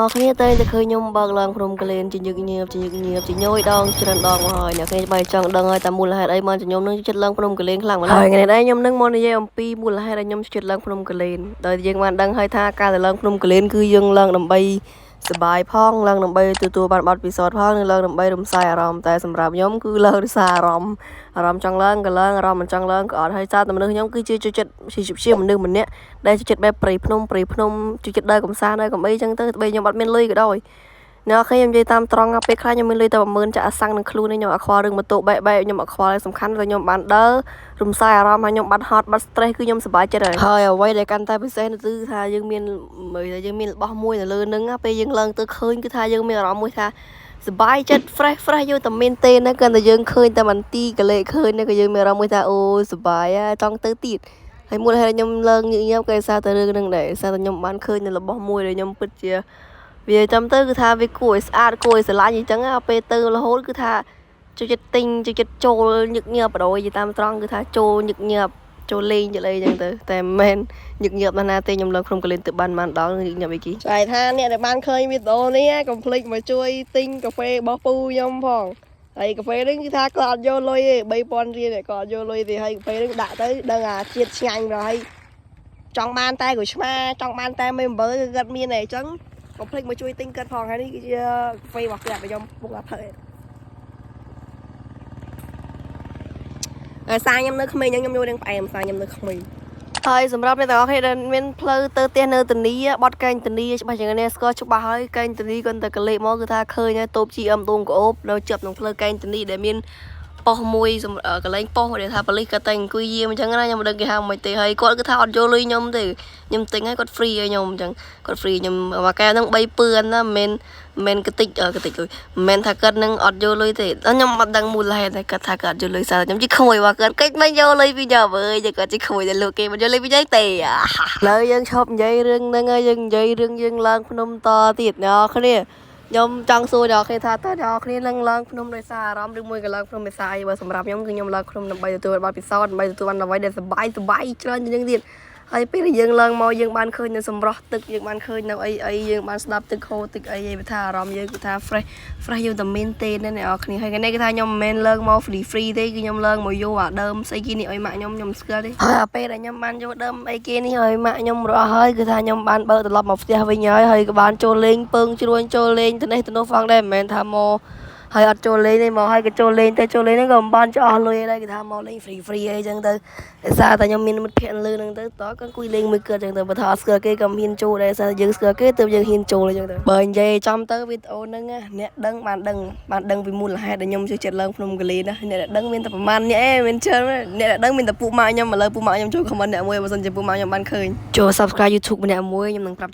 អ្នកគ្នាតែតែឃើញខ្ញុំបើកឡើងភ្នំកលែនជាញឹកញាប់ជាញឹកញាប់ជាញយដងច្រើនដងមកហើយអ្នកគ្នាច្បាស់ចង់ដឹងហើយតែមូលហេតុអីមកខ្ញុំនឹងចិត្តឡើងភ្នំកលែនខ្លាំងម្ល៉េះហើយថ្ងៃនេះខ្ញុំនឹងមកនិយាយអំពីមូលហេតុដែលខ្ញុំចិត្តឡើងភ្នំកលែនដោយយើងបានដឹងហើយថាការទៅឡើងភ្នំកលែនគឺយើងឡើងដើម្បីសប្បាយផងឡើងដើម្បីទទួលបានបទពិសោធន៍ផងនិងឡើងដើម្បីរំសាយអារម្មណ៍តែសម្រាប់ខ្ញុំគឺឡើងរសារអារម្មណ៍អារម្មណ៍ចង់ឡើងក៏ឡើងអារម្មណ៍មិនចង់ឡើងក៏អត់ហើយសារតែមនុស្សខ្ញុំគឺជាចូលចិត្តជាមនុស្សម្នាក់ដែលចូលចិត្តបែបព្រៃភ្នំព្រៃភ្នំចូលចិត្តដើរកំសាន្តដើរកំអីចឹងទៅទោះបីខ្ញុំអត់មានលុយក៏ដោយអ្នកឃើញខ្ញុំនិយាយតាមត្រង់ពេលខ្លះខ្ញុំមានលុយតែ10000ចាក់អាសាំងនឹងខ្លួននេះខ្ញុំអត់ខ្វល់រឿងម៉ូតូបែកបែកខ្ញុំអត់ខ្វល់សំខាន់តែខ្ញុំបានដើររំសាយអារម្មណ៍ហើយខ្ញុំបាត់ហត់បាត់ stress គឺខ្ញុំសប្បាយចិត្តហើយហើយអ្វីដែលកាន់តែពិសេសនោះគឺថាយើងមានមើលយើងមានរបស់មួយនៅលើនឹងពេលយើងឡើងទៅឃើញគឺថាយើងមានអារម្មណ៍មួយថាសប្បាយចិត្ត fresh fresh យកតែមានទេណាគ្រាន់តែយើងឃើញតែមន្ទីរកលេឃើញក៏យើងមានអារម្មណ៍មួយថាអូសប្បាយចង់ទៅទៀតហើយមូលហេតុខ្ញុំឡើងញឹកញាប់ក៏ដោយសារតែរឿងហ្នឹងដែរដោយសារតែខ្ញុំបានឃើញនៅរបស់មួយដែលខ្ញុំពិតជាវាចាំទៅគឺថាវាគួរឲ្យស្អាតគួរឲ្យស្រឡាញ់អញ្ចឹងពេលទៅរហូតគឺថាចូលចិត្តទិញចូលចិត្តចូលញឹកញាប់បដ ாய் តាមត្រង់គឺថាចូលញឹកញាប់ចូលលេងចូលអីចឹងទៅតែមិនមែនញឹកញាប់ណាស់ណាទេខ្ញុំឡើងក្នុងកលិនទៅបានបានដល់ញឹកញាប់អីគេ ចែថាអ្នកដែលបានឃើញវីដេអូនេះកុំភ្លេចមកជួយទិញកាហ្វេរបស់ពូខ្ញុំផងហើយកាហ្វេនេះគឺថាគាត់អត់យកលុយទេ3000រៀលគាត់អត់យកលុយទេហើយកាហ្វេនេះដាក់ទៅដឹងអាជាតិឆ្ងាញ់ប្រហើយចង់បានតែក្រូចឆ្មាចង់បានតែមេអំបិលគឺគាត់មានតែអញ្ចឹងកុំភ្លេចមកជួយទិញគាត់ផងហើយនេះគឺជាកាហ្វេរបស់គាត់ដែលខ្ញុំកំពុងតែផឹកហើយសារខ្ញុំនៅក្មេងអញ្ចឹងខ្ញុំយករឿងផ្អែមសារខ្ញុំនៅក្មេង ហើយសម្រាប់អ្នកទាំងអស់គ្នាដែលមានផ្លូវទៅផ្ទះនៅធានីបត់កែងធានីច្បាស់ជាងនេះស្គាល់ច្បាស់ហើយកែងធានីគាត់តែកលេកមកគឺថាឃើញហើយតូប GM ដងក្អូបនៅជាប់នឹងផ្លូវកែងធានីដែលមានប៉ុស្តិ៍មួយកន្លែងប៉ុស្តិ៍ដែលថាប៉ូលីសក៏តែអង្គុយយាមអញ្ចឹងណាខ្ញុំមិនដឹងគេហៅមិនទេហើយគាត់គឺថាអត់យកលុយខ្ញុំទេខ្ញុំទិញហើយគាត់ free ឲ្យខ្ញុំអញ្ចឹងគាត់ free ខ្ញុំមួយកែវហ្នឹង3ពឿនណាមិនមែនកតិចកតិចលុយមិនមែនថាគាត់នឹងអត់យកលុយទេខ្ញុំអត់ដឹងមូលហេតុតែគាត់ថាគាត់អត់យកលុយសារខ្ញុំជាក្មួយរបស់គាត់កិច្ចមិនយកលុយពីខ្ញុំអើយគាត់ជាក្មួយតែលោកគេមិនយកលុយពីខ្ញុំទេឥឡូវយើងឈប់និយាយរឿងហ្នឹងហើយយើងនិយាយរឿងយើងឡើងភ្នំតទៀតអ្នកគ្នាខ្ញុំចង់សួរអ្នកគ្នាថាតើអ្នកគ្នានឹងឡើងភ្នំដោយសារអារម្មណ៍ឬមួយក៏ឡើងភ្នំដោយសារអីបើសម្រាប់ខ្ញុំគឺខ្ញុំឡើងភ្នំដើម្បីទទួលបានបទពិសោធន៍ដើម្បីទទួលបានអ្វីដែលសប្បាយសប្បាយច្រើនជាងនេះទៀតហើយពេលដែលយើងឡើងមកយើងបានឃើញនៅសម្រស់ទឹកយើងបានឃើញនៅអីអីយើងបានស្ដាប់ទឹកហូរទឹកអីឯងថាអារម្មណ៍យើងគឺថា fresh fresh យើងតែមានទេណាអ្នកនរគ្នាហើយនេះគឺថាខ្ញុំមិនមែនឡើងមក free free ទេគឺខ្ញុំឡើងមកយកអាដើមស្អីគេនេះឲ្យម៉ាក់ខ្ញុំខ្ញុំស្គាល់ទេហើយអាពេលដែលខ្ញុំបានយកដើមអីគេនេះឲ្យម៉ាក់ខ្ញុំរស់ហើយគឺថាខ្ញុំបានបើកត្រឡប់មកផ្ទះវិញហើយហើយក៏បានចូលលេងពើងជ្រួញចូលលេងទៅនេះទៅនោះហ្វងដែរមិនមែនថាមកហើយអត់ចូលលេងទេមកហើយក៏ចូលលេងទៅចូលលេងហ្នឹងក៏មិនបានចោះលុយដែរគេថាមកលេង free free អីចឹងទៅដោយសារតែខ្ញុំមានមិត្តភ័ក្តិលើហ្នឹងទៅតក៏អង្គុយលេងមួយគាត់ចឹងទៅបើថាអត់ស្គាល់គេក៏មិនហ៊ានចូលដែរសារយើងស្គាល់គេទើបយើងហ៊ានចូលអញ្ចឹងទៅបើនិយាយចំទៅវីដេអូហ្នឹងណាអ្នកដឹងបានដឹងបានដឹងពីមូលហេតុដែលខ្ញុំចូលចិត្តឡើងភ្នំកលីណាអ្នកដែលដឹងមានតែប្រហែលអ្នកឯងមានច្រើនអ្នកដែលដឹងមានតែពួកម៉ាក់ខ្ញុំឥឡូវពួកម៉ាក់ខ្ញុំចូល comment អ្នកមួយបើសិនជាពួកម៉ាក់ខ្ញុំបានឃើញចូល subscribe YouTube ម្នាក់មួយខ្ញុំនឹងប្រាប់